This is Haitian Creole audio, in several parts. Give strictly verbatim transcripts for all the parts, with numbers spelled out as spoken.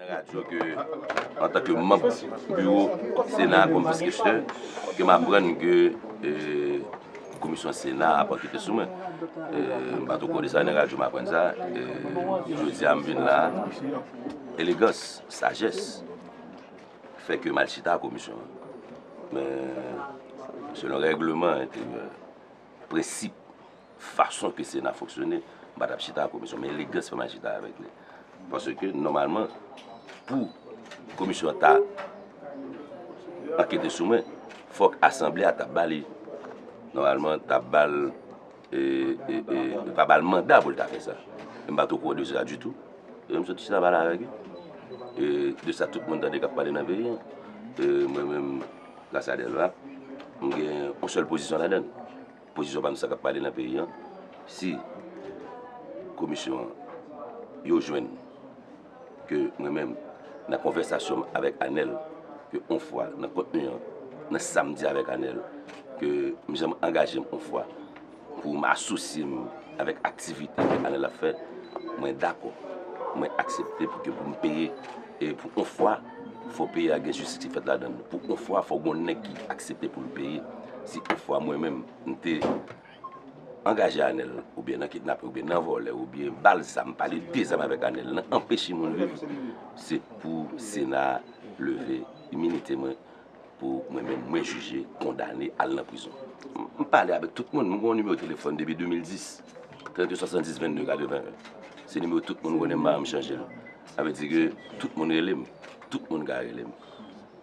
Radyo ke, antanke manm biwo Sena kòm vice-questeur, ke m aprann ke, e, komisyon Sena ap ankete sou mwen. E, m pa t okouran de sa, nan radyo m aprann sa. E, jodi a m vin la, elegans, sajès, fè ke m al chita a komisyon an. Men, selon règleman enteryè, prensip, fason ke Sena fonksyone, m pa t ap chita a komisyon, men elegans fè m al chita avèk li. Paske, nòmalman, pou komisyon an ta ankete sou mwen, fòk asanble a ta ba li, nòmalman, ta ba l, e, e, e, pa ba l manda pou l ta fè sa. E m pa t okouran de sa ditou. E m sot chita pale avèk li. E de sa tout moun tande k ap pale nan peyi an. E mwen menm, gras a Dèlva, m gen yon sèl pozisyon ladan l. Pozisyon pa m sa k ap pale nan peyi an. Si komisyon an, yo jwenn ke mwen menm, nan konvèsasyon m avèk Anèl, ke on fwa, nan kontni an, nan sa m di avèk Anèl, ke m janm angaje m on fwa pou m asosye m avèk aktivite ke Anèl ap fè, mwen dakò. Mwen aksepte pou ke pou m peye. E pou on fwa, fò peyi a gen jistis ki fèt ladan l. Pou on fwa, fò gon nèg ki aksepte pou l peye. Si on fwa mwen menm, m te angaje Anèl, oubyen nan kidnape, oubyen nan vòlè, oubyen ba l zam, pale de zam avèk Anèl, nan anpeche moun viv, se pou Sena a leve iminite mwen, pou mwen menm, mwen jije, kondane, al nan prizon. M, m pale avèk tout moun, m gen yon nimewo telefòn depi de mil dis, trannde swasanndis vennde katreven. Se nimewo tout moun konnen m, m pa janm chanje l. Sa vle di ke tout moun rele m, tout moun ka rele m.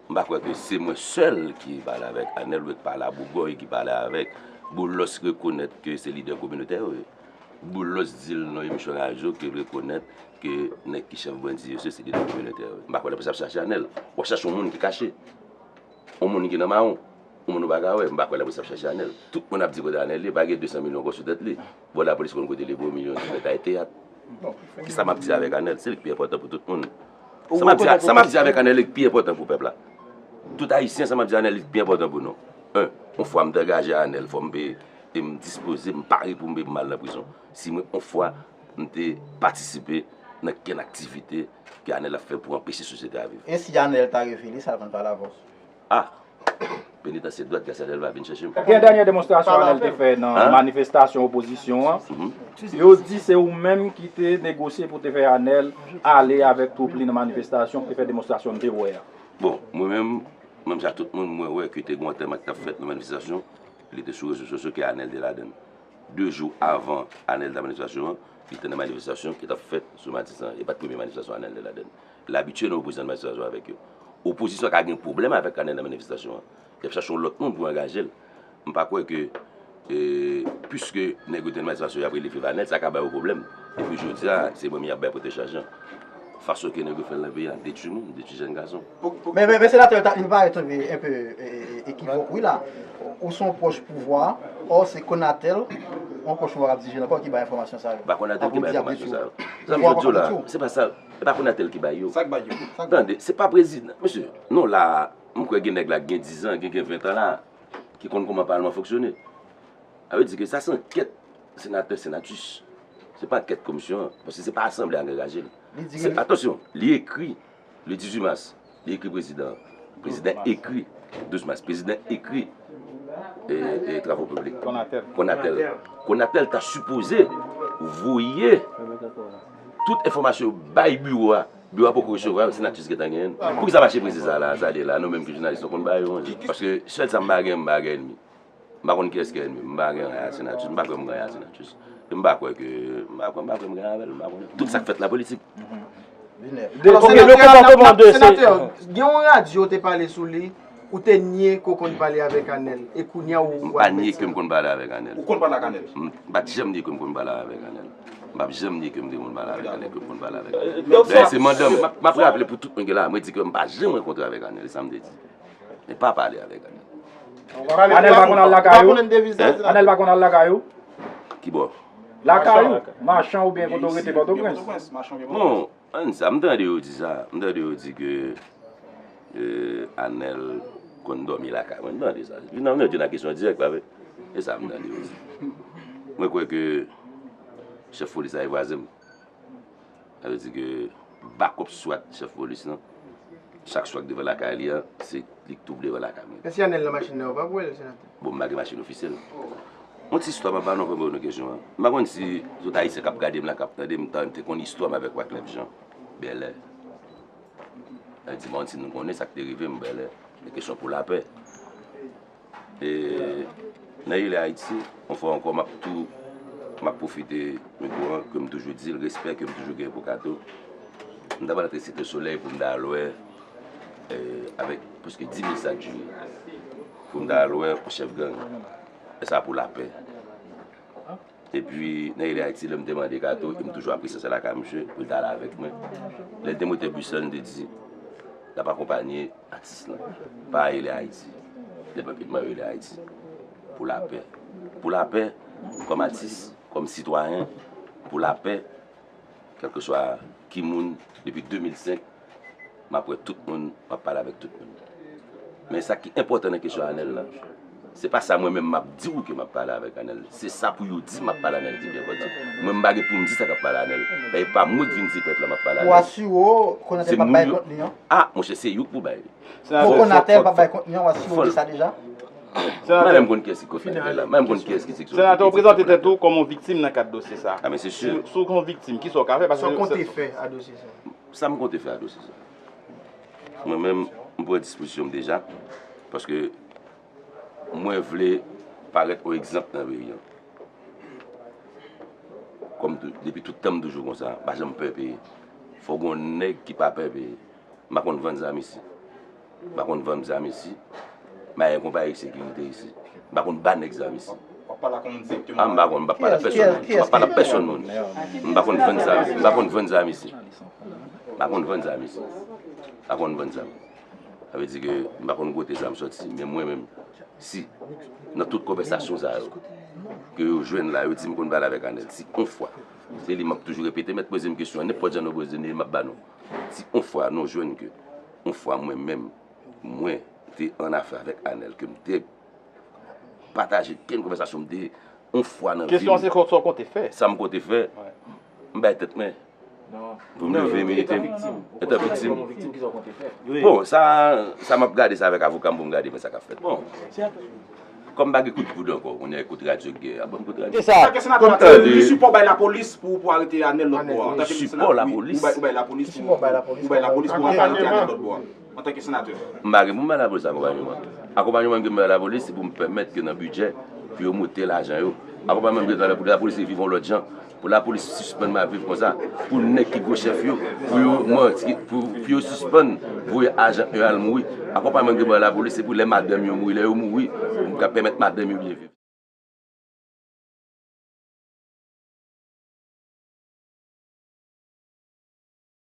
M pa kwè ke se mwen sèl ki pale avèk Anèl, ou ki pale a Bougòy, ki pale avèk Boulos, rekonèt ke se lidè kominotè yo ye. Boulos di l nan emisyon radyo ke l rekonèt ke nèg ki chèf bandi yo se, se lidè kominotè yo ye. M pa kwè lapolis ap chache Anèl. W ap chache yon moun ki kache. Yon moun ki nan mawon. Yon moun ou pa ka wè. M pa kwè lapolis ap chache Anèl. Tout moun ap di kote Anèl ye, pa gen de san milyon ankò sou tèt li. Bon, lapolis konn kote li, bon, milyon sou tèt, ay teyat. Kisa m ap di avèk Anèl? Se li k pi enpòtan pou tout moun. Sa m ap di, sa m ap di avèk Anèl, li k pi enpòtan pou pèp la. Tout Ayisyen, sa m ap di Anèl, li k pi enpòtan pou nou. En, yon fwa m te angaje Anèl, fò m peye, e m dispoze, m pare pou m peye pou m al nan prizon. Si mwen, yon fwa, m te patisipe nan kenn aktivite ke Anèl ap fè pou anpeche sosyete a viv. E si Anèl ta revele, sa l konn pa lavòs? Ah! Penitansye dwat, Gracia Delva vin chèche m. Gen dènye demonstrasyon Anèl te fè nan manifestasyon opozisyon an. Mhm. Yo di se ou menm ki te negosye pou te fè Anèl ale avèk twoup li nan manifestasyon, ki te fè demonstrasyon n te wè a. Bon, mwen menm, menm jan tout moun, mwen wè ke te gon antèman ki t ap fèt nan manifestasyon, li te sou rezo sosyo ke Anèl te ladan l. De jou avan Anèl t nan manifestasyon an, li te nan manifestasyon ki t ap fèt sou Matisan an. E pa t premye manifestasyon Anèl te ladan l. L abitye nan opozisyon nan manifestasyon avèk yo. Opozisyon ka gen pwoblèm avèk Anèl nan manifestasyon an. Y ap chache yon lòt moun pou angaje l. M pa kwè ke, e, piske nèg yo te nan manifestasyon, y ap rele Viv Anèl, sa ka ba yo pwoblèm. Epi jodi a, se mwen menm y ap bay pote chaj lan. Fason ke nèg yo fè l nan peyi a, detwi moun, detwi jèn gason. Men, men, men senatè, li parèt enpe, enpe, e, e, ekivòk, wi, la. Ou se yon pwòch pouvwa, ò, se Konatel, yon pwòch pouvwa k ap dirije nan pò ki bay enfòmasyon sa yo. Pa Konatel ki bay enfòmasyon sa yo. Sa m sot di w la, se pa sa, e pa Konatel ki bay yo. Sa k bay yo? Tande, se pa prezidan, mesye, nou la, m kwè gen nèg la ki gen diz an, gen, gen ven an la, ki konn kòman palman fonksyone. Sa vle di ke sa se ankèt senatè Senatus. Se pa ankèt komisyon an, paske se pa asanble a ki angaje l. Li di Se, ke atansyon, li ekri le dizuit mas, li ekri prezidan an. Prezidan ekri, douz mas, prezidan ekri, e, e, travo piblik. Konatel. Konatel. Konatel ta sipoze voye tout enfòmasyon yo bay biwo a. Biwo a poko resevwa yo, Senatus gentan genyen l. Poukisa mache prese sa la, sa li la, nou menm ki jounalis, nou konn ba yo, paske sèl sa m pa gen, m pa gen ènmi. M pa konn kiyès ki ènmi m. M pa gen anyen a Senatus. M pa kwè m gen anyen a Senatus. E m pa kwè ke, m pa kwè, m pa kwè m gen anyen avè l. M pa konnen. Tout sa k fèt la politik. Mhm. Binè. De, ok, le konpòtman de se- Senatè, gen yon radyo te pale sou li, ou te nye ke w konn pale avèk Anèl, e kounye a ou M pa nye ke m konn pale avèk Anèl. Ou konn pale ak Anèl? M pa t janm di ke m konn pale avèk Anèl. M p ap janm di ke m te konn pale avèk Anèl, ke m konn pale avèk Anèl. Dayè, se mandan m. M ap, m ap raple pou tout moun ki la, mwen di ke m pa janm rankontre avèk Anèl, e sa m te di. Men pa pale avèk Anèl. Anèl pa konn al lakay ou? Anèl pa konn al lakay ou? Kibò? Lakay ou? Machan oubyen kote w rete Pòtoprens? Non, ann sa, m tande yo di sa. M tande yo di ke, e, Anèl konn dòmi lakay mwen. M tande sa. Vin nan, nan kesyon dirèk, pa vre? E sa m tande yo di. Mwen kwè ke chèf polis la e vwazen m. Sa vle di ke Bakòp swat chèf polis lan, chak swa k devan lakay li an, se li k toujou devan lakay mwen. Èske Anèl nan machin nan, yo pa pou wè l, senatè? Bon, m pa gen machin ofisyèl. Yon ti istwa m ap ba nou, pou nou kesyon an. M pa konn si tout Ayisyen k ap gade m la, k ap tande m, tan te konn istwa m avèk Wyclef Jean Bèlè. Sa di m, si nou konnen sa k te rive m Bèlè. Men kesyon pou lapè. E, nan Rele Ayiti, yon fwa ankò, m ap tou, m ap pwofite mikwo an, ke m toujou di l, respè ke m toujou gen pou Kato. M ta pral antre Site Solèy pou m ta al wè, e, avèk prèske dis mil sak jiri, pou m ta al wè yon chèf gang. E sa pou lapè. Epi, nan Rele Ayiti, lè m te mande Kato, e m toujou apresye sa lakay misye, pou l t ale avèk mwen. Lè l te monte bis lan, li te di, l ap akonpanye atis lan. Pa Rele Ayiti. Li te pèpètman Rele Ayiti. Pou lapè. Pou lapè, kòm atis, kòm sitwayen, pou lapè, kèlkeswa ki moun, depi de mil senk, m ap wè tout moun, m ap pale avèk tout moun. Men sa ki enpòtan nan kesyon Anèl la, se pa sa mwen menm m ap di w ke m ap pale avèk Anèl. Se sa pou yo di m ap pale Anèl ki pi enpòtan. Mwen, m pa gen pou m di sa k ap pale Anèl. Men e pa mwen k vin di pèp la m ap pale Anèl. Ou asire w, Konatè p ap bay kont li an? A, monchè, se yo k pou bay li. Pou Konatè p ap bay kont li an, ou asire w de sa deja? M pa menm konn kiyès ki Konatè la. M pa menm konn kiyès ki di k se yon viktim. Senatè, ou prezante tèt ou kòm yon viktim nan kad dosye sa. A, men se si. Si, si w se yon viktim, kisa w ka fè? Paske sa w konte fè a dosye sa? Sa m konte fè a dosye sa? Mwen menm, m pran dispozisyon m deja, paske mwen vle parèt yon egzanp nan peyi an. Kòm tou, depi tout tan m toujou konsa, m pa janm pè peye. Fò gon nèg ki pa pè peye. M pa konn vann zam isi. M pa konn vann zam isi. M pa gen konpayi sekirite isi. M pa konn ba nèg zam isi. W ap pale ak yon moun direkteman. A, m pa konn, m pa pale ak pèsonn moun. M pa pale ak pèsonn moun. M pa konn vann zam, m pa konn vann zam isi. M pa konn vann zam isi. M pa konn vann zam. Sa vle di ke m pa konn kote zam sòti, men mwen menm, si, nan tout konvèsasyon sa yo, ke yo jwenn la, yo di m konn pale avèk Anèl, si yon fwa, se li m ap toujou repete, mèt poze m kesyon an, nenpòt jan nou poze m li, m ap ba nou. Si yon fwa nou jwenn ke, yon fwa mwen menm, mwen te an afè avèk Anèl, ke m te pataje kenn konvèsasyon m te, yon fwa nan vi m. Kesyon an se sa w konte fè. Sa m konte fè, m bay tèt mwen. Pou m leve milite m. Etan viktim. Bon, sa, sa m ap gade sa avèk avoka m pou m gade men sa k ap fèt. Bon. Kòm m pa gen kout poud ankò, kounye a kout radyo k gen, a ban m kout radyo. Se sa. Antanke senatè, li sipò bay lapolis pou, pou arete Anèl lòt bò a. Antanke senatè, wi, ou bay, ou bay lapolis pou, ou bay lapolis pou arete Anèl lòt bò a. Antanke senatè. M pa gen pou m bay lapolis akonpanyman. Akonpanyman m gen pou m bay lapolis, se pou m pèmèt ke nan bidjè, pou yo moute lajan yo. Akonpanyman m gen pou lapolis, lapolis viv yon lòt jan. Pou lapolis sispann mal viv konsa. Pou nèg ki gwo chèf yo, pou yo manti, pou, pou yo sispann voye ajan yo al mouri. Akonpanyman m gen pou m bay lapolis, se pou lè madanm yo mouri, lè yo mouri, pou m ka pèmèt madanm yo byen viv.